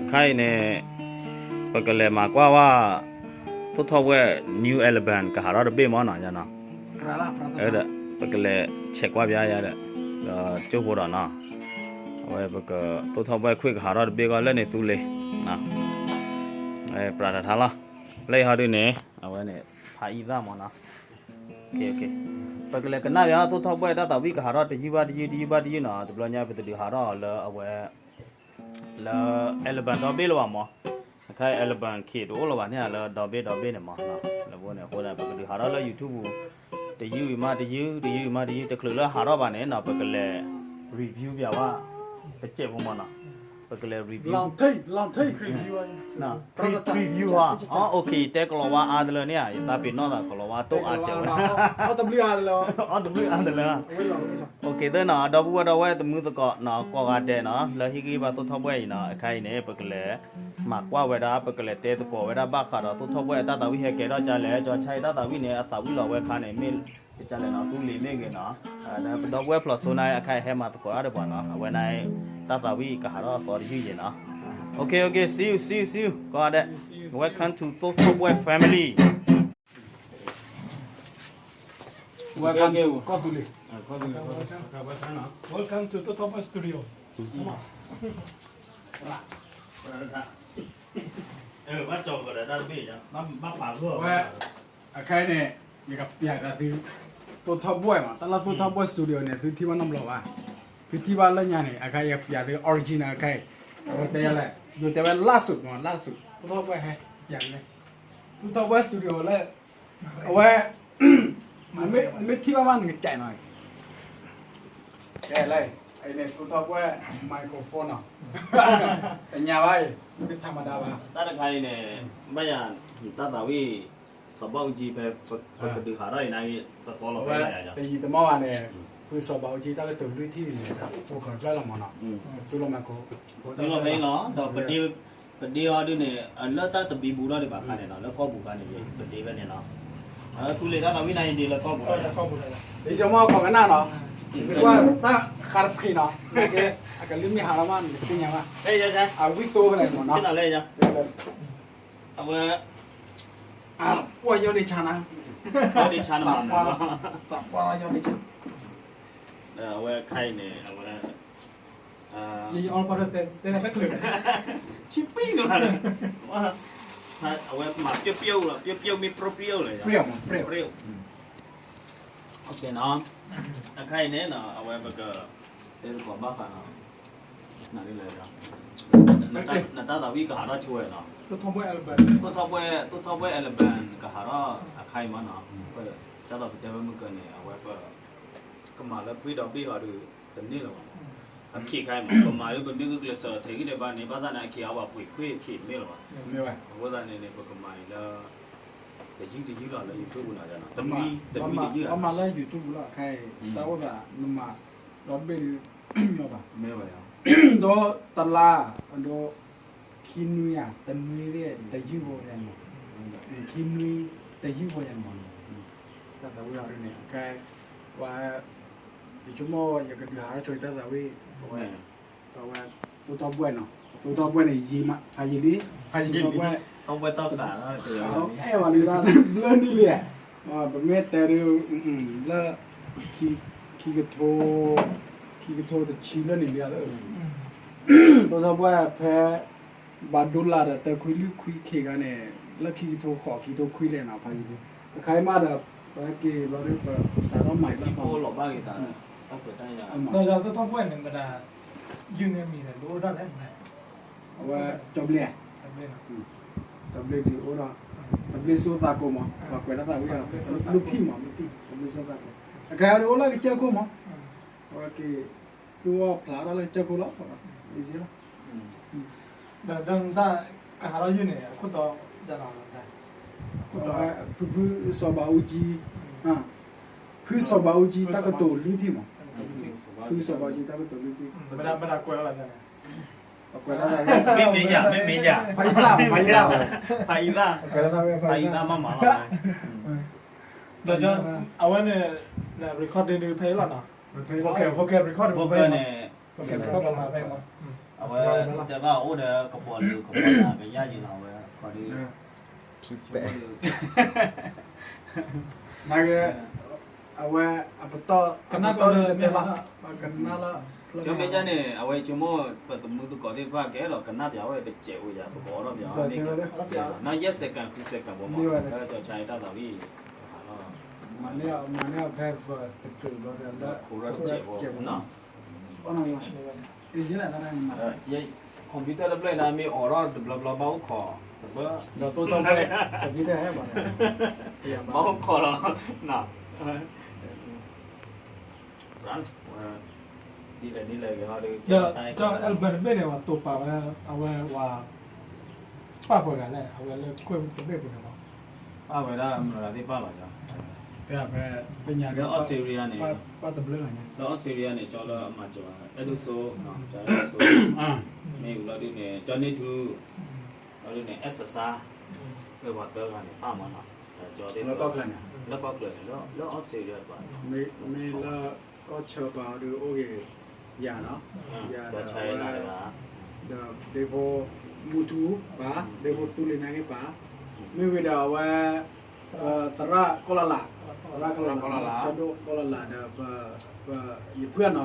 အခါအံၤန့ၣ် ပကလဲၤမၤကွၢ်ဝဲ သိၣ်ထီၣ်ဘှဲၣ် new album ကဟးထီၣ်တဘ့ၣ်မ့ၢ်နီၤ, ယနီၤ, ဒီး ပကလဲၤ check ကွၢ်ပၠးယၤဒီး ဒီးကၠိဖိဒီးနီၤ, အဝဲပက သိၣ်ထီၣ်ဘှဲၣ်ခွံၣ်ကဟးထီၣ်တဘ့ၣ်ဂီၢ်လၢန့ၣ်သူလ့ၤ ပြးတထါလီၤ, လၢအံၤဟီဒုန့ၣ် အဝဲန့ၣ် ဖးအံသၣ်မ့ၢ်နီၤ, ပကလဲၤကနၣ်ပၠး သိၣ်ထီၣ်ဘှဲၣ်တၢ်သးဝံၣ်ကဟးထီၣ်တယုၢ်ဘၣ်တယုၢ် တယုၢ်ဘၣ်တယုၢ်နီၤ, တဘျီညါပတဒုးဟးထီၣ်အီၤလၢအဝဲ လၢ album ဒီဘ့ၣ်လၢၤဘၣ်မ့ၢ်, အခါ album ခံတအိၣ်လၢၤဘၣ်န့ၣ် လၢဒီဘ့ၣ်ဒီဘ့ၣ်န့ၣ်မ့ၢ်, လၢပန့ၣ်အဃိဒၣ် ပကဒုးဟးထီၣ်လၢ YouTube တယုၢ်အံၤမးတယုၢ် တယုၢ်အံၤမးတယုၢ် တချုးလၢဟးထီၣ်ဘၣ်န့ၣ်နီၤ ပကလဲၤ review ပၠးဝဲ တစဲးဖိမ့ၢ်နီၤ, ပကလဲၤ review လီၤထံၣ် preview ဟီ, အိၣ်ခ့ ယတဲကလီၤဝါအါတလၢန့ၣ်ဧါ, ယသးပ့ၤနီၣ်သးကလီၤဝါတိၢ်အါစဲးဝဲ, အီၣ်တဘျုးအါတလၢ, အီၣ်တဘျုးအါတလၢ, အိၣ်ခ့သ့ၣ်နီၤ ဒီပုၢ်ဝဲၢ်ဒီပုၢ်ဝဲၢ်သမုသကိးနီၤ ကိးဂၤဒဲးနီၤ လၢဟံၣ်ဂံၢ်ဘါသိၣ်ထီၣ်ဘှဲၣ်အံၤနီၤ အခါအံၤန့ၣ် ပကလဲၤ မၤကွၢ်ဝဲဒၣ် ပကလဲၤတဲသကိးဝဲဒၣ်ဘၣ်ဃးဒီးသိၣ်ထီၣ်ဘှဲၣ်အတၢ်သးဝံၣ်ဟဲကဲထီၣ်ကလဲၣ်, ကၠီဆါအံၤတၢ်သးဝံၣ်န့ၣ် အသးဝံၣ်လီၤဝဲအခါန့ၣ် မ့ၢ်ကလဲၣ်နီၤ သူလ့ၤမ့ၢ်ဂ့ၤနီၤ, ပဒီပုၢ်ဝဲၢ်ဖျိးစိနါ အခါအံၤဟဲမၤသကိးတၢ်ဒီးပှၤနီၤ, အဝဲန့ၣ် တၢ်သးဝံၣ်ကဟးထီၣ်အသီတယုၢ်ယဲၢ်နီၤ, okay okay see you see you see you ကိးဂၤဒဲး, welcome to သိၣ်ထီၣ်ဘှဲၣ် family. Welcome to သိၣ်ထီၣ်ဘှဲၣ် studio. ဝဲ အခါအံၤန့ၣ် ယကပျးကဒီးသု သိၣ်ထီၣ်ဘှဲၣ်မး တၢ်လၢသိၣ်ထီၣ်ဘှဲၣ် studio န့ၣ် သုထံၣ်ဘၣ်နီတဘျီဘၣ်, သုထံၣ်ဘၣ်လၢညါန့ၣ် အခါယကပျးသု original အခါအံၤ, အဝဲတဲယၤလဲၣ်, ယတဲဝဲ လၢ်စုးမး လၢ်စုး သိၣ်ထီၣ်ဘှဲၣ်ဟဲပျးန့ၣ်, သိၣ်ထီၣ်ဘှဲၣ် studio လၢ အဝဲ နမ့ၢ်ထံၣ်ဘၣ်မး နကစဲးနီၤ, ကဲလၢ အံၤန့ၣ် သိၣ်ထီၣ်ဘှဲၣ် microphone နီၤ, တညါဘၣ်အံၤ မ့ၢ်ထးမတၤဘၣ်, တၢ်တခါအံၤန့ၣ် ဘၣ်ယၤ တၢ်သးဝံၣ် စီၤဘၣ်အူကၠံ ဖဲပကဒုးဟးထီၣ်အံၤန့ၣ် တသီလီၤဖဲယၤ, တယံာ်တမီၢ်ဘၣ်န့ၣ် ဖုစီၤဘၣ်အူကၠံ တၢ်ကတိၤလွံၢ်ထံၣ်န့ၣ် အိၣ်ခိးတဖျၢၣ်လီၤမးနီၤ, သုလီၤမးခိၣ် သုလီၤဖဲအံၤလီၤ, ဒီး ပဒ့အီၤဒုန့ၣ် လၢတၢ်တဘံဘူဒီးဒံးဘၣ်အခါန့ၣ်နီၤ လၢကီၢ်ပူၤအခါန့ၣ် ပဒ့ဝဲန့ၣ်နီၤ, သူလ့ၤတၢ်သးဝံၣ်န့ၣ် ယဒ့လၢကီၢ်ပူၤ, ယမ့ၢ်ခိးကနၣ်နီၤ, ကွၢ်တၢ်ဃးတဖှံနီၤ, အကလုၢ်မ့ၢ်ဟးလီၤမး နကသ့ၣ်ညါဘၣ်, အဝံသိးဖဲလဲၣ်မးနီၤ, အဝဲ ပှၤယီၤဒံးဆါနၤ, ယီၤဒံးဆါနၤမးနီၤ, သးပှၢ်ယီၤဒံးဆါ, အဝဲခါအံၤန့ၣ် အဝဲ ယအီၣ်ပှၤတဲတဲတချုး ဆံပံၣ်ကလၤ, အဝဲမၤပျီပျီလီၤ ပျီပျီမ့ၢ် ပျီပျီလၢ ပျီပျီ, အခါအံၤန့ၣ် အဝဲပက တဲသကိးဘၣ်ဃးနီၤ, န နတၢ်သးဝံၣ်ကဟးထီၣ်ဆိဝဲနီၤ, သိၣ်ထီၣ်ဘှဲၣ် သိၣ်ထီၣ်ဘှဲၣ် album ကဟးထီၣ်အခါအံၤမးနီၤ, တၢ်သးပတဲဝဲမုၢ်ကၢန့ၣ် အဝဲပ ကမၤလၢခွံဒီဘ့ၣ်အီၤဒီး တန့ၢ်လၢၤဘၣ်မး, အခံခါအံၤမး ပမၤလၢပဒုးဂုာ်ကျဲးစၢးထဲဂံၢ်ထဲဘါန့ၣ် ဘၣ်သ့ၣ်န့ၣ် အခံအီၤပှၤပှ့ၤခွံခံမ့ၢ်လၢၤဘၣ်, အဃိသတးန့ၣ်န့ၣ် ပကမၤအံၤလၢ တယုၢ်တယုၢ်လီၤလၢ YouTube နီၤ, တနွံတနွံတယုၢ်, ပမၤလၢ YouTube လီၤ ခဲအံၤ တၢ်အိၣ်သးနမၤ ဒီတဘ့ၣ်ဒုး ညီဘၣ်, ဒီးတလါ ဒီး ခံနွံဧါ တနွံသ့ၣ် တယုၢ်ဖိန့ၣ်မး, ခံနွံ တယုၢ်ဖိန့ၣ်မး, တၢ်သးဝံၣ်အီၤဒ်န့ၣ် ခဲ ပှၤ ယဆိကမိၣ် ယကဒုးဟးထီၣ်ဆိတၢ်သးဝံၣ် အဝဲ အဝဲ သိၣ်ထီၣ်ဘှဲၣ်နီၤ, သိၣ်ထီၣ်ဘှဲၣ်န့ၣ် ယံာ်မး ဖးယံာ်လံ, သိၣ်ထီၣ်ဘှဲၣ် ဘျၢနံၣ်လံဧါ, ပမ့ၢ်တဲဒ် လၢ ခံကထိ ခံကထိတဆံဘျၢနံၣ်လံဧါ, သိၣ်ထီၣ်ဘှဲၣ်ဖဲ ဘၣ်ဒိလၣ်ဒီးတၢ်ခွံလွံၢ်ခွံခံဂၤန့ၣ် လၢခံကထိဃိး ခံကထိခွံလဲၣ်နီၤ ဖးယံာ်လံ, တခါအံၤမးဒီး ပဟဲက့ၤဘျီဒ် ပစးထီၣ်မၤအံၤလၢ ဒီးသိၣ်ထီၣ်ဘှဲၣ်န့ၣ် မတၤ ယုၢ်န့ၢ်မံၤဒီး ဒ်အိၣ်ဒၣ်လဲၣ်, အဝဲ ကၠီဘျ့, ကၠီဘျ့ဒ်အိၣ်ဒီး တဘျ့စိသးကိးမး ပှၤကွဲးတၢ်သးဝံၣ် မ့ၢ်ဖံးမး မ့ၢ်ဖံး တဘျ့စိသးကိး, အကဲဒ်အိၣ်လၢကစၢၢ်ခိၣ်မး, အဝဲက့ၤ သူၣ်အီၣ်ဖျးတၢ်လၢကစၢၢ်ခိၣ်လီၤ, အံၤလီၤ ဒီးတၢ်ကဟးထီၣ်ယုၢ်န့ၣ် အခိၣ်တီ ဖု ဖုစီၤဘးအူကၠံ, ဖုစီၤဘးအူကၠံ တၢ်ကတိၤလွံၢ်ထံၣ်မး, ဖုစီၤဘးအူကၠံ တၢ်ကတိၤလွံၢ်ထံၣ်, မ့ၢ်မ့ၢ်ယၤ မ့ၢ်မ့ၢ်ယၤ, ဖးအံသၣ် ဖးအံသၣ် ဖးအံသၣ် မၤမၤလီၤ, ဒီးအဝဲန့ၣ် recording ဖဲအံၤလီၤနီၤ, vocal vocal recording န့ၣ် vocal မၤဖဲအံၤမး အဝဲတဲဘၣ်အိၣ်ဒီးကပီၤလုာ်ကပီၤလၢ်ကယၢ်ယံၤလီၤ အဝဲခီဒု ထံပဲာ် အဝဲအပတီၢ် ကနၣ်ပတဲလီၤ ကနၣ်လီၤ ကၠီမ့ၢ်ကၢ်န့ၣ် အဝဲဆိကမိၣ် ပသမုသကိးသ့ၣ်တဖၣ်ကဲလီၤ ကနၣ်ပၠးဝဲတစဲးအိၣ်ယၤ ပကအီၣ်ထီၣ်ပၠးဝဲမ့ၢ်ကဲ နီၢ်ယဲၢ် second ဃု second ဘိမး ကၠီဆါတၢ်သးဝံၣ် မၤန့ၢ်အီၤဖဲ တတုၤဘျီဒီး ခိၣ်ရၢတစဲးဘိနီၤ computer တဖျၢၣ်န့ၣ် မ့ၢ်အိးထီၣ်တဘျီဘျီဘၣ်အိၣ်ခိး တဘၣ် computer ဘၣ်အိၣ်ခိးလီၤ ဒ်လဲၣ်ဒ်လဲၣ်ဂ့ၤဟီဒီး ကၠီ album တဘ့ၣ်န့ၣ် ပှၤတိာ်ပာ်ဝဲ အဝဲဝဲ ပာ်ပှဲၤဂၤလဲၣ် အဝဲလၢကွဲၢ်တဘ့ၣ်ပူၤန့ၣ်လီၤ ပာ်ဝဲဒၣ်မတၤသ့ၣ်ပာ်လီၤ လၢ Australia န့ၣ် ပာ်တဘျုးဂၤညါ လၢ Australia န့ၣ် ကၠီလၢအမၤစၢၤ အဲၣ်ဒိၣ်စိ ကၠီအဲၣ်ဒိၣ်စိ မ့ၢ်ဝံၤလီၤဒုးန့ၣ် ကၠီန့ၢ်ထူ လီၤဒုးန့ၣ် အဲၣ်စစါ လၢပှၤသၢဂၤန့ၣ် ပာ်မးနီၤ ကၠီသ့ၣ် လၢကီၢ်ချၢန့ၣ် လၢကီၢ်ချၢန့ၣ် လၢ လၢ Australia တပၤ မ့ၢ်လၢကီၢ်ဆၢပၤအီၤဒုးအိၣ်ဂ့ၤ ယၤနီၤ ယၤဒီးအဝဲ ဒီးဒ့ဖိမူထူပၤ ဒ့ဖိသူလ့ၤနာ်က့ပၤ မ့ၢ်ဝံၤဒီးအဝဲ ပသရၣ်ကီၢ်လၢ်လၢ် သရၣ်ကီၢ်လၢ်လၢ် ကၠီဒိၣ်ကီၢ်လၢ်လၢ်ဒီး ပ ယဖုၣ်အ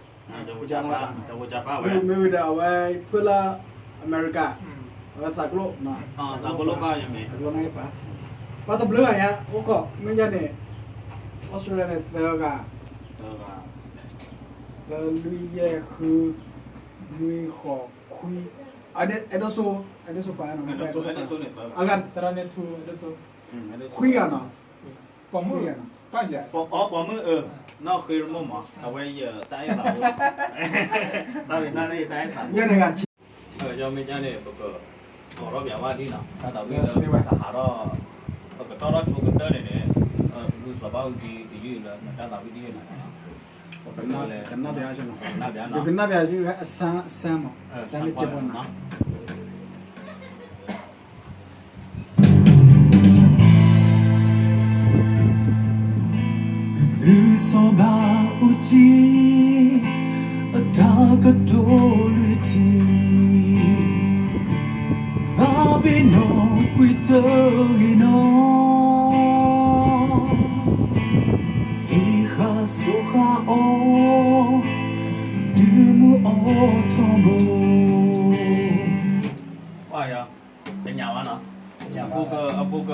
နီၤ ဖိကၠါ ဖိကၠါ မ့ၢ်ဝံၤဒီးအဝဲဖုၣ်လၢအမဲရကၤ အဝဲသးကျိ သးကျိနာ်က့ပၤ ပှၤတဘျုးဂၤညါ အိၣ်ခိး မ့ၢ်ယါန့ၣ် Australia န့ၣ် သၢဂၤ သၢလွံၢ်ယဲၢ်ဃု နွံဃိးခွံ အဲၣ်ဒိၣ်စိ အဲၣ်ဒိၣ်စိပၤ အဂၤ ခွံဂၤနီၤ ပိာ်မုၣ် ပၢ်ယၤ ပိာ်မုၣ်အၢ နီၢ်ဃ့ရမိၢ်မး အဝဲယတၢ်အဲၣ်သးအိၣ် တၢ်ဝဲနၢ်ရံၣ်တၢ်အဲၣ်သးအိၣ် ယဲန့ၣ်ဂၤ ကၠီမ့ၢ်ကၠီန့ၣ် ပက အိးထီၣ်ပၠးဝဲဒ်နီၤ တၢ်သးဝံၣ်လၢပကဟးထီၣ် ပကတီၢ်ထီၣ်ဆိကတၢၢ်န့ၣ်န့ၣ် ပကလူၤစီၤဘၣ်အူကံတယုၢ်လၢနတၢ်သးဝံၣ်ဒ်န့ၣ် ကနၣ်ပၠး ကနၣ်ပၠး အစၢ အစၢမး စၢလၢကဲပှၤနီၤ လူၤစီၤဘၣ်အူကံ အတၢ်ကတိၤလွံၢ်ထံၣ် သးပ့ၤနီၣ်ကွံာ်တဂ့ၤနီၤ ဟံးဃာ်စိဃာ်အီၤ ဒုးမူအီၤထီဘိ ပှၤယီၤ တညးဘၣ်နီၤ အပူၤက အပူၤက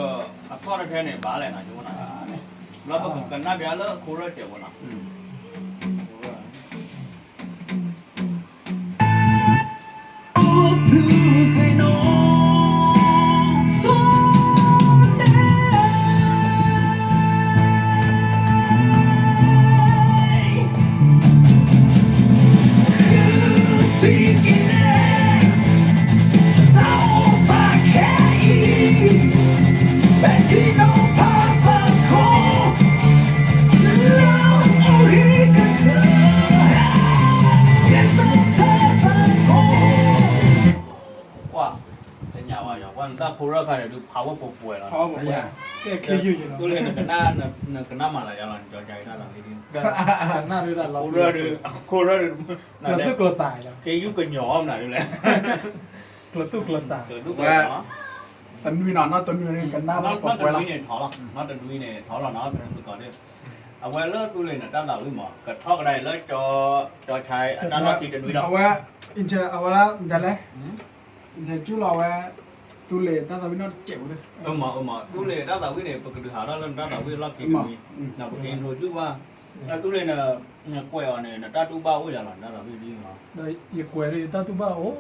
အခီၣ်တထဲန့ၣ် ဘၣ်လဲၣ်နီၤ ယိနီၤ လၢပကကနၣ်ပၠးလၢအခိၣ်ရၢၢ်တဲာ်ဘိနီၤ ပှၤ တညးဝဲယီၤ ပှၤနတၢ်ခိရၢၢ်ခါန့ၣ်ဒုး ဖးဝဲပှဲၤပှဲၤလီၤ ခ့ယုၢ်ယီၤ သိလ့ၣ် နကနၣ်မၤလၢယၤလီၤ နကၠီကၠီတၢ်လီၤ ခိရၢၢ်ဒုး ခိရၢၢ်ဒုး ကျိၤသူၣ်ကျိၤသး ခ့ယုၢ်ကညီၤအီၤမနုၤဒ်လဲၣ် ကျိၤသူၣ်ကျိၤသး တနွံနီၤ နီၢ်တနွံန့ၣ် ကနၣ်ဝဲပှဲၤပှဲၤလီၤ နီၢ်တနွံန့ၣ်ထီၣ်လီၤ နီၢ်တနွံန့ၣ်ထီၣ်လီၤနီၤ တနွံသကိးဒုး အဝဲလၢသူလ့ၣ်နတၢ်သးဝံၣ်မး ကထီၣ်ကဒါအံၤလၢ ကၠီဆဲး အတၢ်လီၢ်ခံတနွံဒီး အဝဲ intro အဝဲလၢမတၤလဲၣ် intro ကၠူလီၤဝဲ သူလ့ၣ်တၢ်သးဝံၣ်နီတစဲးဖိ အမး အမး သူလ့ၣ်တၢ်သးဝံၣ်န့ၣ် ပကဒုးဟးထီၣ်လၢနတၢ်သးဝံၣ်လီၢ်ခံတနွံ ပက intro ကၠူဘၣ် လၢသူလ့ၣ်န ကွဲးအီၤန့ၣ် နတၢ်တူၢ်ဘၣ်အိၣ်ယၤလီၤ နတၢ်သးဝံၣ်ဒ်မး ဒီးယကွဲးလၢယတၢ်တူၢ်ဘၣ်အိၣ်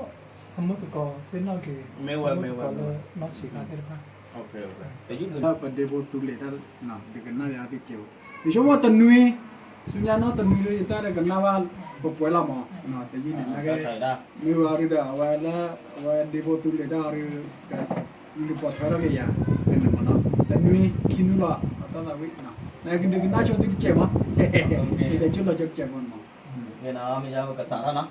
အမုၢ်သကိးသ့ၣ်နီၣ်က့ၤ မ့ၢ်ဝဲ မ့ၢ်ဝဲ မ့ၢ်ဝဲနီၢ်ဆံးခါသ့ၣ်တဖၣ် ပဒ့ဖိသူလ့ၣ်တၢ် ဒုးကနၣ်ယၤသ့ၣ်ကဲး ယဆိကမိၣ်တနွံ ဆူညါနီၢ်တနွံလၢယတၢ်ဒီးကနၣ်ဘၣ်ပှဲၤပှဲၤလီၤမး တယုၢ်န့ၣ် မ့ၢ်ဝဲအီၤဒုးဒီး အဝဲလၢ အဝဲဒ့ဖိသူလ့ၣ်တၢ်အီၤဒုး ကလူၤပိာ်ထွဲထီၣ်က့ၤယၤ ဖဲန့ၣ်မးနီၤ တနွံခံနွံလီၤ အတၢ်သးဝံၣ် နကဒုးကနၣ်ဆိသုတစဲးမး ယကၠူလီၤဆိတစဲးမးနီၤ မ့ၢ်ယါကစးထီၣ်နီၤ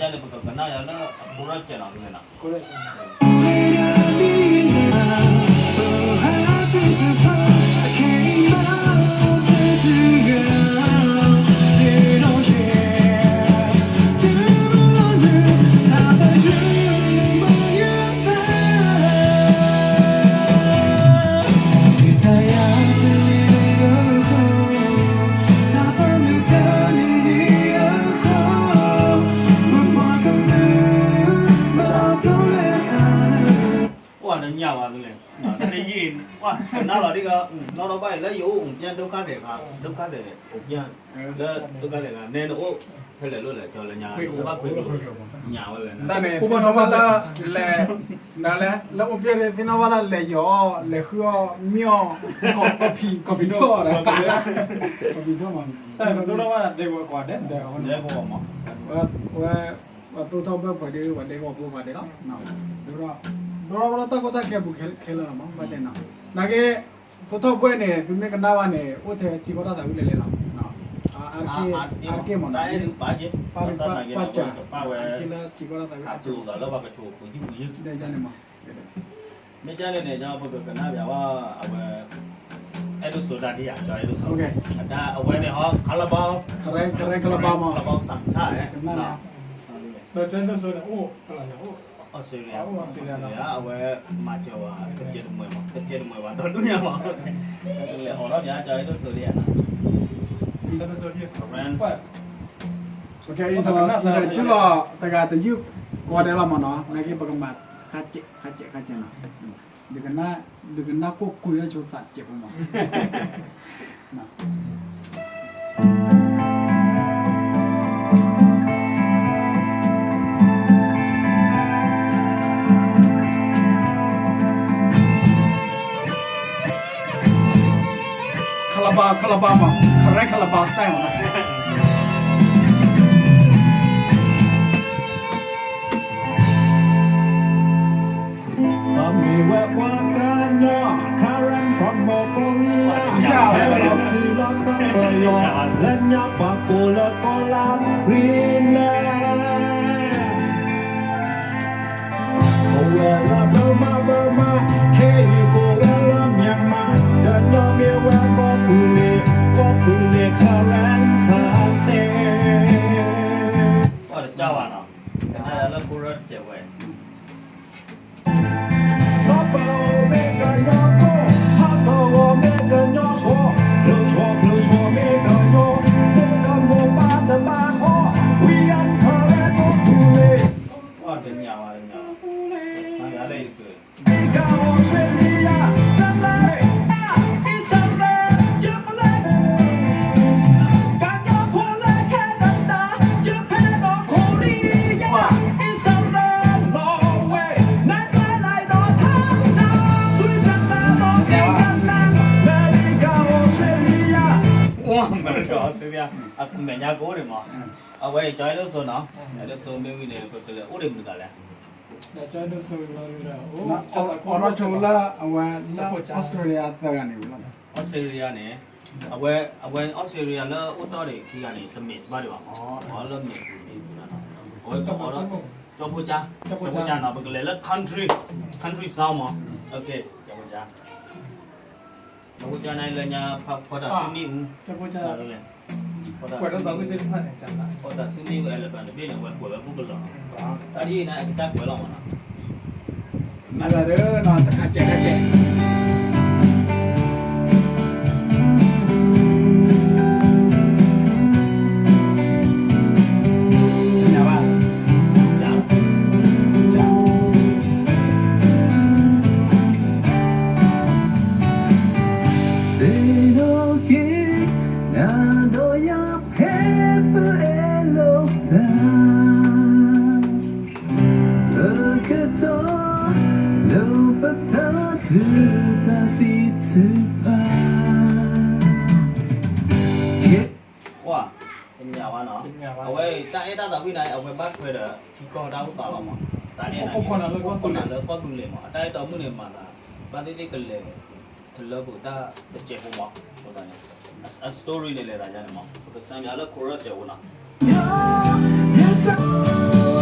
န့ၣ် ပကကနၣ်ယၤလၢအ chorus ကဲနီၤ တဂ့ၤနီၤ. အိၣ်တညၣ်ဘၣ်သုလဲၣ်, တၢ်တယံာ်, ပှၤကနၣ်လီၤဒ်က နီၢ်ဒီဘၣ်အံၤလၢယအိၣ်အိၣ်ပျဲၢ် ဒုက္ခသည်ခါ, ဒုက္ခသည်အိၣ်ပျဲၢ်, လၢ ဒုက္ခသည်ခါ နဲနအိၣ်ဖဲလဲၣ်လိၣ်လဲၣ် ကၠီလၢညါ နအိၣ်ဘၣ်ခွဲးကျိၤ, ညါဝဲလဲၣ်, တၢ်န့ၣ် သ့ၣ်နီၣ်ဘၣ်တၢ်လဲၤ, နလဲၤ လၢအိၣ်ပျဲၢ်သ့ၣ်နီၣ်ဘၣ်တၢ်လဲၤယီၤ လဲၤဃုအီၣ်မံအီၣ်, ကီၢ်ဖံး ကီၢ်ဖံးထီၣ်ဒီး, ကီၢ်ဖံးထီၣ်မး, တၢ်ဒိၣ်ထီၣ်ဘၣ်ဒဲကဝီၤကွာ်ဒဲး, ဒဲကဝီၤမး, ဝဲ ပှၤသိၣ်ထီၣ်ဘၢၣ်ပှဲၤဒ် ပှၤဒဲကဝီၤဖိပှၤဒဲးလီၤ, ဒိၣ်ထီၣ်, ဒိၣ်ထီၣ်ဘၣ်လၢတၢ်ကီတၢ်ခဲပူၤခဲလၢာ်လီၤမး ဘၣ်တဲနီၤ, နာ်က့ သိၣ်ထီၣ်ဘှဲၣ်န့ၣ် သုမ့ၢ်ကနၣ်ဘၣ်န့ၣ် အိၣ်ထဲထံကီၢ်တၢ်သးဝံၣ်လဲၣ်လဲၣ်လီၤ, အါတက့ၢ်မးနီၤ, ပၢ်စၢၤ, အါတက့ၢ်လၢထံကီၢ်တၢ်သးဝံၣ်အါကၠိ, မ့ၢ်ကန့ၣ်န့ၣ် ပကကနၣ်ဘၣ်ဝဲ အဝဲ အဲၣ်ဒိၣ်စိဒၣ်ဒံးဧါ, အဲၣ်ဒိၣ်စိ, အဝဲန့ၣ်ဟီ ခါလၢဘီ, ခါလၢဘီမး, ခါလၢဘီစၣ်ဆၣ်, အီစထြ့လယါ, အဝဲမၤစၢၤဝဲ တကဲတမှဲၤဘၣ်, တကဲတမှဲၤဘၣ် ဒီဒူၣ်ညါဘၣ်, လဲၤအိးထီၣ်ပၠး ကၠီအဲၣ်ဒိၣ်စိဒံးဧါ, အံၤ ကၠူလီၤ တဂၤတယုၢ် ကီးဒဲးလီၤမးနီၤ, နာ်က့ပကမၤ ခါစဲး ခါစဲး ခါစဲးနီၤ, ဒုးကနၣ်ကိၢ်ကွံာ်လၢဆိသးတစဲးဖိမး ခါလၢဘီ ခါလၢဘီမး, ခါရဲ ခါလၢဘီ style မးနီၤ. ပမ့ၢ်ဝဲပှၤကညီ Karen from Mongolia, ဟဲလီၤတုၤလီၤကီၢ်ပယီၤ လၢညါပှၤကိးလၢကီၢ်လါရ့လဲၣ်. အဝဲလၢ Burma Burma, ခဲအံၤကိးဝဲလၢ Myanmar, ကညီမ့ၢ်ဝဲကီၢ်သူလ့ၤ, ကီၢ်သူလ့ၤ Karen ဆါတဲ. အီၣ်တကၢ်ဘၣ်နီၤ, ကနၣ်လၢ chorus တစဲးဝဲ ပၢ်ပၢ်အိၣ်မ့ၢ်ကညီကိၢ်, ဖါစၢ်ဂီၤမ့ၢ်ကညီဆီ, ဖျိးဆီဖျိးဆီမ့ၢ်ကညီ, မ့ၢ်ကမိၢ်ပၢ်တဘၣ်ဃီ, ဝံယၢ် Karen ကီၢ်သူလ့ၤ. အီၣ်တညၣ်ဘၣ်တညၣ်, စၢ်ယၤလၢယက America, Australia, Canada, Israel, Japan, ကညီဖိလၢ Canada, Japan ဒီး Korea, Israel, Norway, Netherlands ဒီး Canada, Switzerland ဒီး Netherlands, America, Australia. အမဲရကၤ အီစထြ့လယါ, အမဲာ်ညါကအိၣ်ဒံးမး, အဝဲအံၤ ကၠီအဲၣ်ဒိၣ်စိနီၤ, အဲၣ်ဒိၣ်စိမ့ၢ်ဝံၤန့ၣ် ပကလဲၤအိၣ်ဒံးမနုၤလဲၣ်. အိၣ်ထီၣ်ဆိလၢအဝဲလၢ Australia သၢဂၤန့ၣ်, Australia န့ၣ်, အဝဲ အဝဲ Australia လၢအိၣ်တ့ၢ်ဒံးခံဂၤန့ၣ် တ mix ဘၣ်ဒံးဘၣ်, အီၤလၢ mix န့ၣ်, အဝဲ ကၠီဖိကၠါ, ကၠီဖိကၠါနီၤ, ပကလဲၤလၢ country, country sound မး, ကၠီဖိကၠါ, ကၠီဖိကၠါန့ၣ်လၢညါ ဖီတၢ်ဆူနံၣ်အူ, ဖီတၢ်ဆူနံၣ်အူ album တဘ့ၣ်န့ၣ် အဝဲကွဲးဝဲဘူၣ်ကလီၤ, တၢ်ဒ်အံၤန့ၣ် အကစၢ်ကွဲးလီၤမးနီၤ, မၤလၢဒီးနီၤ တခါစဲးခါစဲး သ့ၣ်နီၣ်က့ၤ နၤဒီးယၤဖဲပအဲၣ်လိာ်သး လၢကတီၢ် လၢပသးဒုးတၢ်သံထုကဖၣ် တမ့ၢ်ဘၣ်နီၤ, အဝဲတၢ်အဲၣ်တၢ်သးဝံၣ်န့ၣ် အဝဲဘၣ်ထွဲဒီးထံကီၢ်တၢ်အိၣ်သးလီၤမး, တၢ်အဲၣ်န့ၣ် အိၣ်ခိးနၤလၢကီၢ်သူလ့ၤမး, အတၢ်အဲၣ်တီမုၣ်န့ၣ် မၤသး ဘၣ်သ့ၣ်သ့ၣ်ကလဲၤ တလၢပတၢ်တစဲးဖိမး, အ story န့ၣ်လဲၤသးယါန့ၣ်မး, ပကစၢ်မၤလၢ chorus တစဲးဖိနီၤ.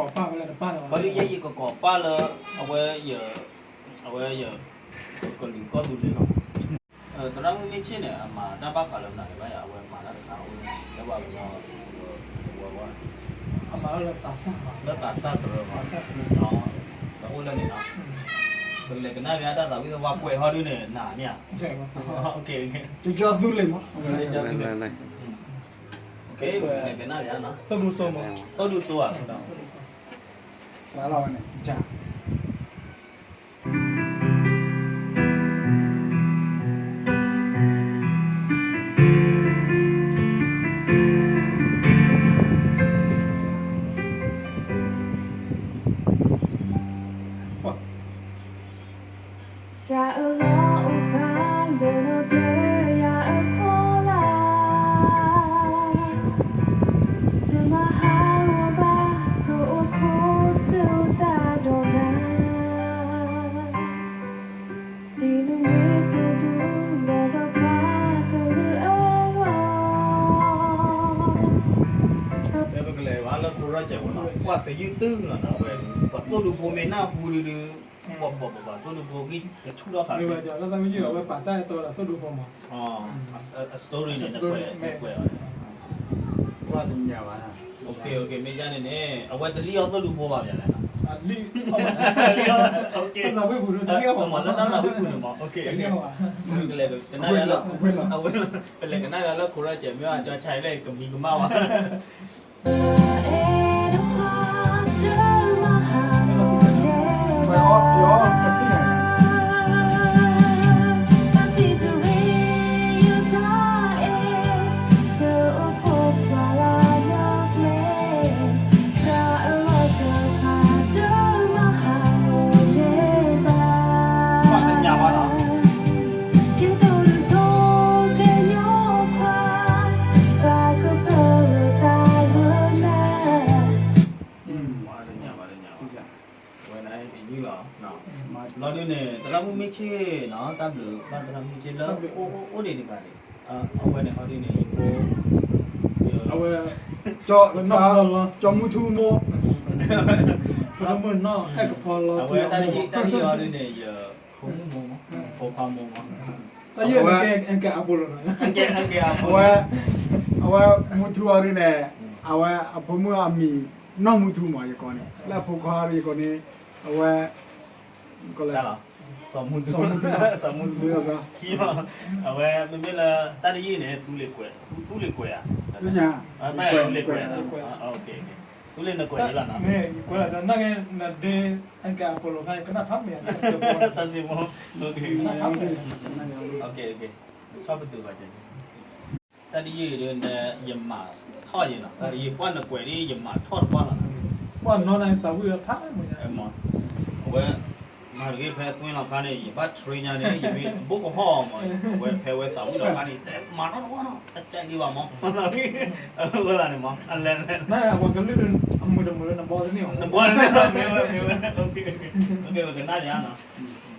ကီးပၢ်ဝဲလၢတပၢ်လၢၤဘၣ်, ပှၤလၢယဲယကကီးပၢ်လၢ အဝဲယ အဝဲယ ကလုာ်ကီၢ်သူလ့ၤလီၤ. သရၣ်မုၣ်မ့ၢ်ဆ့ၣ်န့ၣ် အမၤတၢ်ဘၣ်ဃးလၢမနုၤလဲၣ်ဘၣ်ယၤ, အဝဲမၤတၢ်တခါအိၣ်လၢ လၢပှၤကညီ ဝဲဝဲ အမၤလၢသးစၢ်, လၢသးစၢ်ကရၢမး, ဒီးအိၣ်လၢန့ၣ်နီၤ, ပလဲၤကနၣ်မ့ၢ်တၢ်သးဝံၣ်သပှၢ်ကွဲးဟီဒုန့ၣ် နၤမ့ၢ်ဧါ, ကၠီသူလ့ၤမး, လဲၤကနၣ်မ့ၢ်, သိၣ်ဒူစိမး, သိၣ်ဒူစိဧါ, လၢလီၤဝဲန့ၣ် တၢ်အၢၣ်လီၤအိၣ်ပာ်လၢနီၢ်တယၢ်အဖီလာ်, တမၤဟးဂီၤဘၣ် ကအိၣ်ခိးဆူတၢ်ဒီးနၤ, ဒ်နမ့ၢ်သိၣ်ဒူလၢပပှၤကလုာ်အဂီၢ် ပကလဲၤဘၣ်လၢ project ဝဲနီၤ, ပှၤတယုၢ်တုၤလီၤနၤဝဲ, ပှၤသိၣ်ဒူဖိမ့ၢ်နၢ်ဟူဒုဒု, ပှၤပှၤပှၤသိၣ်ဒူဖိ ဂံၢ်ကဆူၣ်ထီၣ်ဃာ်, အဝဲပာ်တၢ်အဲၣ်တီဒီးသိၣ်ဒူဖိမး, အ story န့ၣ် နကွဲးအီၤ, မ့ၢ်ယါန့ၣ်န့ၣ် အဝဲတလံၣ်အီၣ်သိၣ်ဒူဖိဘၣ်မ့ၢ်လဲၣ်, လံၣ်အီၣ်, လံၣ်အီၣ်, လၢတၢ်သးဝံၣ်ပူၤန့ၣ်မး, ကလဲၤကနၣ်လၢ အဝဲ ပလဲၤကနၣ်လၢ project မ့ၢ်ဘၣ် ကၠီဆဲးလၢကမံၤကမၣ်ဘၣ် ပှၤတညၣ်ဘၣ်တညၣ်ဘၣ်, ဝဲဒၣ်အံၤတယုၢ်လီၤ, လီၤဒုန့ၣ် သရၣ်မုၣ်မ့ၢ်ဆ့ၣ်နီၤ, တၢ်ဘျုးဘၣ်သရၣ်မုၣ်မ့ၢ်ဆ့ၣ်လၢ အိၣ်ဒံးတဂၤန့ၣ်, အဝဲန့ၣ်ဟီဒုန့ၣ် ယဖိ အဝဲ ကၠီမုၢ်ထူမိၢ်, ဖိမုၣ်နီၢ်အဲၣ်ကဖီလီၤ အဝဲတၢ်တယံာ်တၢ်တယံာ်အီၤဒုန့ၣ် ယဖိမုၣ်မိၢ်မး ဖိခွါမိၢ်မး တၢ်ယံာ်န့ၣ်ကဲ အကဲအဖိလီၤနီၤ အဝဲ အဝဲမူထူအီၤဒုန့ၣ် အဝဲအဖိမုၣ်အမံၤ နီၢ်မူထူမး ယကိးန့ၣ် လၢအဖိခွါဒုယကိးန့ၣ် အဝဲ ကီးလဲၣ် စီၤမူထူ စီၤမူထူ အဝဲမ့မ့ၢ်လၢ တၢ်တယံာ်န့ၣ် သူလ့ၤကွဲး သူလ့ၤကွဲးဧါ သူလ့ၤကွဲး သူလ့ၤနကွဲးလီၤနီၤ မ့ၢ်ကွဲးလီၤ နဒ့ အကဲအဖိလီၤ ကနၣ်ဖးမ့ၢ် စီၤစ့မိၢ် ကနၣ်ဖးမ့ၢ် ဆီပတုာ်ဘၣ် တၢ်တယံာ်ဒ်န့ၣ် ယမၤထီၣ်ယဲနီၤ တၢ်တယံာ်ပှၢ်နကွဲးဒ်ယမၤထီၣ်တပှၢ်လီၤနီၤ ပှၢ်နီၢ်န့ၣ်သးဝံၣ်ဖးမ့ၢ် အဝဲ မၤတဂ့ၤဖဲသွ့လီၤခါန့ၣ် ယဘၣ် train ညါန့ၣ် ယမ့ၢ်ဘိၣ်ကဟီၣ်မး အဝဲဖဲဝဲသးဝံၣ်လီၤခါန့ၣ် တဲမၤထီၣ်တပှၢ်နီၤ တကဲဒံးဘၣ်မး အဝဲလၢန့ၣ်မး အလဲၤလဲၤ နဘီန့ၣ် မ့ၢ်ဝဲ မ့ၢ်ဝဲ ကနၣ်ယါနီၤ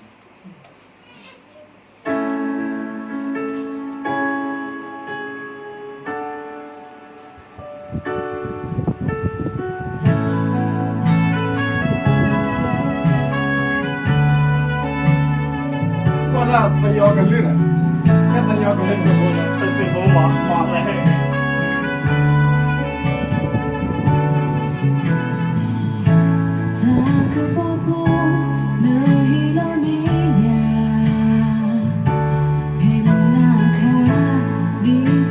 ကွၢ်လၢပယီၤကလုၢ်န့ၣ် ကဲပယီၤကလုၢ် စံးဘိမး တၢ်ကပီၤဖိ နဟ့ၣ်လီၤန့ၢ်ယၤ ဖဲမုၢ်နၤခါ ဒ်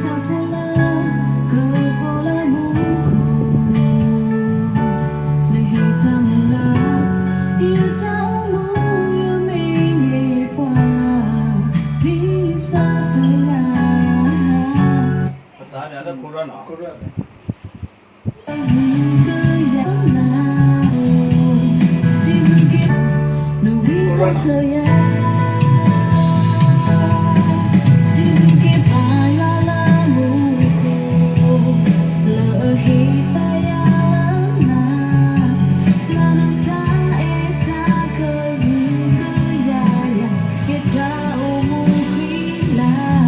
ဆၣ်ဖိလၢ ကပီၤလၢမူခိၣ် နဟ့ၣ်တၢ်မုၢ်လၢ် ယတၢ်အိၣ်မူ ယမ့ၢ်ဂ့ၤပှၤ ဒ်ဆၣ်တဂၤ ပစးဒၣ်လၢခိရၢ်နီၤ ယတၢ်အိၣ်မူဃံလၤ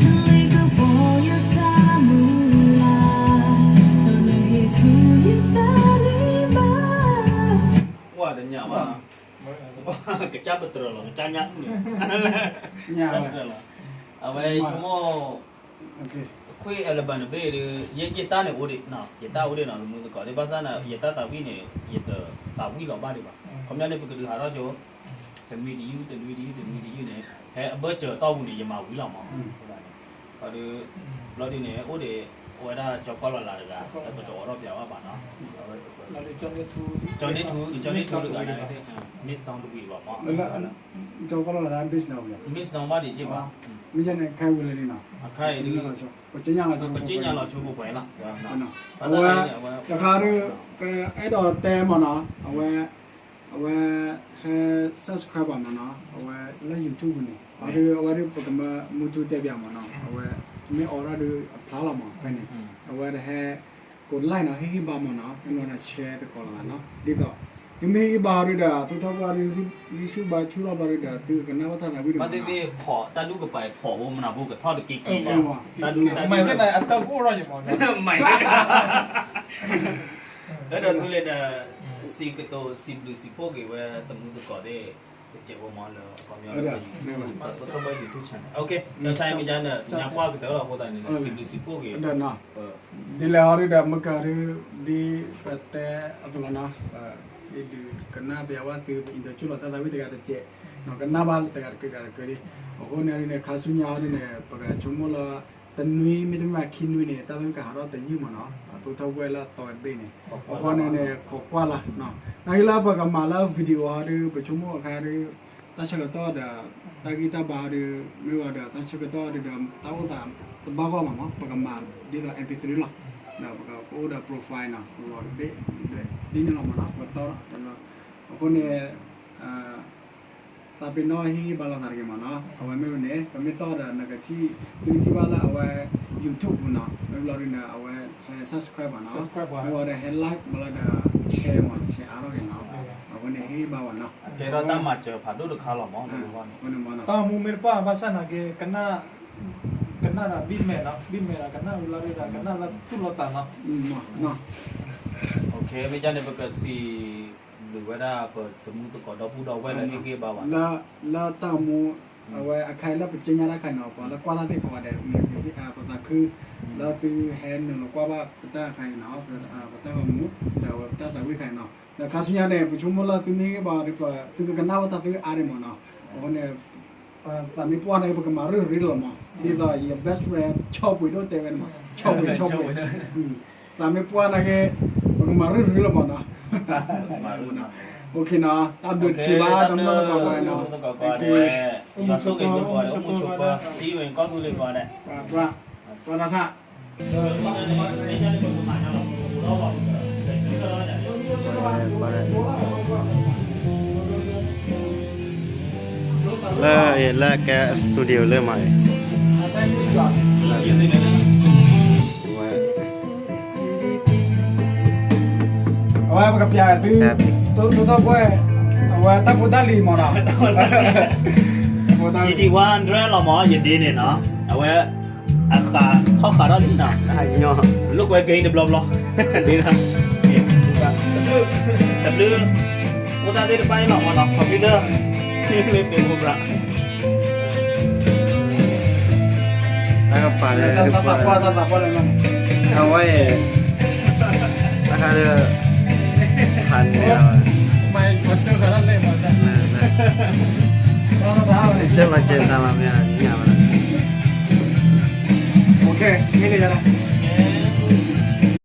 နလ့ကပီၤယတၢ်မုၢ်လၢ် နမ့ၢ်ဟ့ၣ်ဆူယသးဒံးဘၣ် ဝဲတညၣ်ဘၣ် ကစၢ်ပတြၢၤလီၤ ကစၢ်ညၣ်အုၣ်န့ၣ် ကစၢ်ပတြၢၤလီၤ အဝဲဆိကမိၣ် ခွ့ album တဘ့ၣ်ဒီး ယတၢ်န့ၣ်အိၣ်ဒံး ယတၢ်အိၣ်ဒံးနီၤ တမူသကိးသ့ၣ် ဘၣ်ဆၣ်န့ၣ် ယတၢ်သးဝံၣ်န့ၣ် ယတသးဝံၣ်လီၤဘၣ်ဒံးဘၣ် ခီပညီန့ၣ် ပကဒုးဟးထီၣ်ကၠိ တနွံတယုၢ် တနွံတယုၢ် တနွံတယုၢ်န့ၣ် ဖဲအဘၢၣ်စၢၤတီၢ်ပူၤန့ၣ် ယမၤဝံၤလီၤမး အဃိန့ၣ် ဘျီဒုန့ၣ် အိၣ်ဒံး အိၣ်ဝဲဒၣ်ကၠီကီၢ်လီၤလးတဂၤ လၢပတအိးထီၣ်ပၠးဘၣ်ဘၣ်နီၤ ကၠီန့ၢ်ထူ ကၠီန့ၢ်ထူတဂၤန့ၣ် Miss Town တဝံၤဘၣ်မး ကၠီကီၢ်လီၤလး Miss Town ဘၣ်ဒံးက့ဘၣ် မ့ၢ်ယဲန့ၣ် ခဲဝံၤလၢန့ၣ်နီၤ ပက့ညါလီၤ ပက့ညါလီၤဆိကမိၣ်ပှဲၤလီၤ အဝဲ တခါဒု ပအဲၣ်ဒိးတဲမးနီၤ အဝဲ အဝဲ ဟဲ subscribe ဘၣ်မးနီၤ အဝဲလၢ YouTube န့ၣ် အဝဲဒု အဝဲဒု ပကမၢမူထူတဲပၠးမးနီၤ အဝဲ မ့ၢ်အိးထီၣ်ဒုအဖျါလီၤမး ဖဲန့ၣ် အဝဲတဟဲ ကိး like နီၤ ဟ့ၣ်ဂံၢ်ဘါမးနီၤ မ့ၢ်ဝဲဒၣ် share တကိးလီၤနီၤ ဒ်သိး သုမ့ၢ်ဟ့ၣ်ဂံၢ်ဘါအီၤဒုဒီး သုထီၣ်ပှၢ်ဒု ယ့ၣ်ၡူးဘါဆူၣ်ထီၣ်ဘျီဒုဒီး သုကနၣ်ဘၣ်တၢ်သးဝံၣ်တမးနီၤ တၢ်ဒူကပၤဖီးဖိမနၤဖိကထီၣ်တက့ၢ်က့ၢ် တၢ်ဒူ မၤသ့ၣ်နၤအတၢ်ကအိၣ်ထီၣ်ယမး မၤ လၢဒီးသုလဲၤဒီး စံးကတိၤစံးဘျုးစံးဖှိၣ်က့ၤဝဲတမူသကိးသ့ၣ် တစဲးဖိမးလၢအခီပညီလၢ YouTube channel ကၠီဆါမ့ၢ်ကါန့ၣ် ညါပှၢ်ကတၢၢ်လီၤအဃိသတးန့ၣ် စံးဘျုးစံးဖှိၣ်က့ၤ ဒ်လဲၣ်ဟီဒုဒီး မ့ၢ်ကဒု ဒ်ပတဲအသိးလီၤနီၤ ဒ်ဒုးကနၣ်ပယါဝဲသု ပအံၤဒီးကၠူၣ်လီၤတၢ်သးဝံၣ်တဂၤတစဲး ကနၣ်ဘၣ်တဂၤတက့ၢ်တဂၤတက့ၢ်လံ အဃိန့ၣ်ဒုန့ၣ် ခါဆူညါဟီဒုန့ၣ် ပကဆိကမိၣ်လၢ တနွံမ့တမ့ၢ်ခံနွံန့ၣ် တၢ်သးဝံၣ်ကဟးထီၣ်တယုၢ်မးနီၤ အသိထီၣ်ဝဲလၢအသီတဘ့ၣ်န့ၣ် အဃိန့ၣ်န့ၣ် ခိးကွၢ်လီၤ နာ်က့လၢပကမၤလၢ video ဟီဒု ပဆိကမိၣ်အခါဒု တၢ်ဆၢကတီၢ်ဒီး တၢ်ဂံၢ်တၢ်ဘါဟီဒု မ့ၢ်ဝဲဒီးတၢ်ဆၢကတီၢ်ဒုဒီး တၢ်အိၣ်သးတဘၣ်ဂီၢ်မးမး ပကမၤဒ်သိး MP three လီၤ ဒီးပကအိၣ်ဒီး profile နီၤ ဒ်န့ၣ်လီၤမးနီၤ ပတီၢ် အဃိန့ၣ် သးပ့ၤနီၣ်ဟ့ၣ်ဂံၢ်ဘါလိာ်သးတဂ့ၤမးနီၤ အဝဲမ့ၢ်ဝဲန့ၣ် ပမ့ၢ်တီၢ်ဒီးနကထံၣ် သုကထံၣ်ဘၣ်လၢအဝဲ YouTube ပူၤနီၤ မ့ၢ်ဘျီဒုန့ၣ် အဝဲဟဲ subscribe မးနီၤ မ့ၢ်ဝဲဒီးဟဲ like မးလီၤဒီး share မး share အါထီၣ်က့ၤနီၤ အဝဲန့ၣ်ဟ့ၣ်ဂံၢ်ဘါဝဲနီၤ ကဲထီၣ်တၢ်မၤစၢၤဖးဒိၣ်တခါလီၤမး တၢ်မူမ့ၢ်တပၣ်ဘၣ်ဆၣ်နာ်က့ ကနၣ်ဒီး ဘံၣ်မဲာ်နီၤ ဘံၣ်မဲာ်ဒီး ကနၣ်ဝံၤလီၤဒုဒီး ကနၣ်လၢသူၣ်လီၤသးနီၤ မ့ၢ်ဒ်န့ၣ် ပကစံးဘျုးဝဲဒၣ်ပတံၤသကိးဒီပုၢ်ဒီဝဲၢ်လၢဟ့ၣ်ဂံၢ်ဘါဝဲ လၢတၢ်မူ အဝဲအခါအံၤလၢပကဲညါတၢ်ခါန့ၣ်နီၤ ပှၤလၢကွၢ်တၢ်သ့ၣ်ကိးဂၤဒဲး မ့ၢ်ပသးခု လၢသုဟဲနုာ်လီၤကွၢ်ဘၣ်ပတၢ်ခါအံၤနီၤ ပတၢ်ဂီၤမူ ဒီးအဝဲပတၢ်သးဝံၣ်ခါအံၤနီၤ ဒီးခါဆူညါန့ၣ် ပဆိကမိၣ်လၢသုမ့ၢ်ဟ့ၣ်ဂံၢ်ဘါ သုကကနၣ်ဝဲတၢ်သ့ၣ်အါန့ၣ်မးနီၤ အဃိန့ၣ် သးမ့ၢ်ပှၢ်န့ၣ် ပကမၤရ့ရ့လီၤမး ဒ်သိးယ best friend ဆီၣ်ပှ့ၤဒိၣ်တဲဝဲန့ၣ်မး ဆီၣ်ပှ့ၤ ဆီၣ်ပှ့ၤ သးမ့ၢ်ပှၢ်န့ၣ်က့ ပကမၤရ့ရ့လီၤမးနီၤ OK နီၤ တၢ်ဘျုးတံၢ်ဘၣ် တမုၢ်သကိးကိးဂၤဒဲးနီၤ ယွၤဆိၣ်ဂ့ၤသုကိးဂၤဒဲး အိၣ်မူဆိးပၢၤ စံးဝဲကီၢ်သူလ့ၤကိးဂၤဒဲး ပှၤတၢ်ထၣ် လၢ လၢကဲ studio လၢမးအံၤ အဝဲပကပျးသု တိၢ်တိၢ်ဘှဲၣ် အဝဲတၢ်ဖိတၢ်လံၤမးနီၤ G T one hundred လီၤမး ယဒ်န့ၣ်နီၤ အဝဲ အခးထီၣ်ဃးထီၣ်လံနီၤ လိာ်ကွဲ gain တဘျီဘျီ ဒ်နီၤ တဘျုး တဘျုး အိၣ်တၢ်သ့ၣ်တဖၣ်အံၤလီၤမးနီၤ computer လၢပ့ၤဖိဘျး တၢ်ကပၤလၢ တၢ်သးပှၢ် တၢ်သးပှၢ်လၢ အဝဲ တၢ်ခါလၢ ဖးန့ၢ်လီၤ ကၢ်လီၤကၢ်တၢ်လီၤမ့ၢ်ညၣ်မး OK မ့ၢ်လၢယၤ